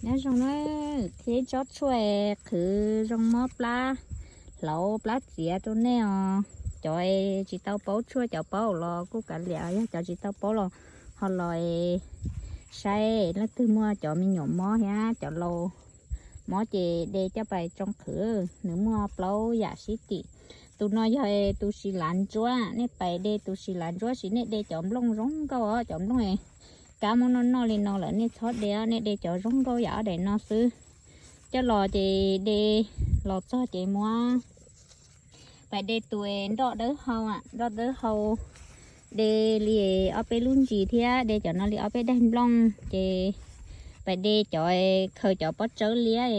Nyob zoo na, thiab ib tsob tshuaj qhwv zoo mob plab hlauv plab txiav rau nej os. Cov tsis tau paub tshuaj cov paub los kuj kav liam, yog cov tsis tau paub los ho los saib leej twg muaj cov me nyuam mob thiab cov laus mob ces de coj pais tsoo qhwv. Nws muaj plaub yam sib tim. Tus no yog tus xis lav ntsuab, nej pais de tus xis lav ntsuab sis nej de cov nplooj zoo nkauj os, cov nplooj kab muab noj noj li no lawm nej txhob de, nej de cov zoo nkauj yam ob daim no xwb. Coj los ces de los txog ces muab pais de tus nroj dawb hau, nroj dawb hau de li ob peb lub ntsis thiab de cov no li ob peb daim nplooj ces pais de cov, khaws cov pob tsawb liab,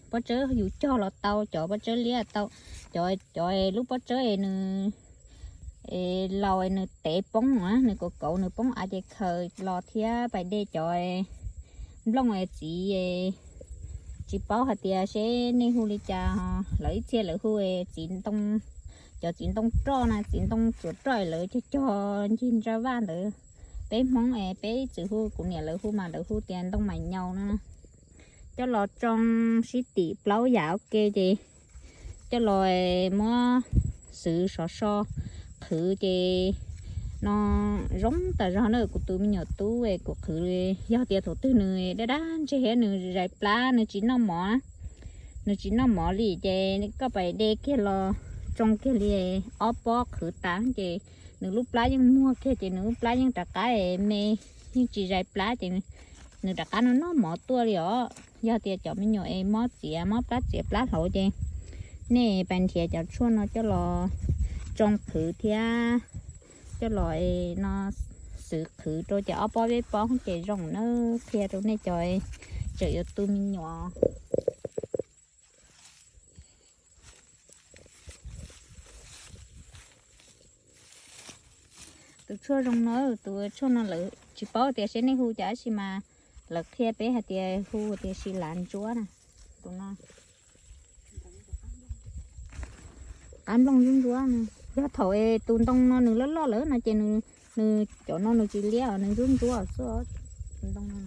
pob tsawb yus cog los tau, cov pob tsawb liab tau, cov, cov lub pob tsawb nws laus nws tev poob, nws kauv kauv nws poob av ces khaws los thiab pais de cov nplooj txiv, tsis paub hais tias seb nej hu li cas, lawv ib txhia lawv hu txiv ntoo, cov txiv ntoo roj na, txiv ntoo tsuam roj lawv cog cog ncig ntsa vaj ntawd. Peb Hmoob es peb ib txwm hu, kuv niam lawv hu mas lawv hu tias ntoo mais nyaus no. Coj los tsoo sib tim plaub yam ua ke ces coj los muab xwv sov so qhwv ces no zoo tas zog na. Kuv tus me nyuam tub es kuv qhwv, yog tias thaum twg nws dab dab ntseg thiab nws zais plab nws tsis noj mov, nws tsis noj mov li ces koj pais de kiag los tsoo kiag li ob pob qhwv tas ces nws lub plab yeej muag kiag ces nws lub plab yeej rov qab me, yeej tsis zais plab ces nws rov qab noj noj mov tuaj li os. Yog tias cov me nyuam es mob txiav mob plab txiav plab hlauv ces nej pais nrhiav cov tshuaj no coj los tsoo qhwv thiab coj los no xwv qhwv rau ces ob pob peb pob ces zoo na. Qhia rau nej cov tseem yuav tu me nyuam. Tus tshuaj zoo no, tus tshuaj no lawv tsis paub tias seb nej hu cas tab sis mas lawv qhia peb hais tias hu tias xis lav ntsuab na. Tus no qab nplooj ntsuab ntsuab, yog thaum tus ntoo no nws loj loj lawm no ces nws, cov no nws tsis liab os, nws ntsuab ntsuab xwb. Tus ntoo no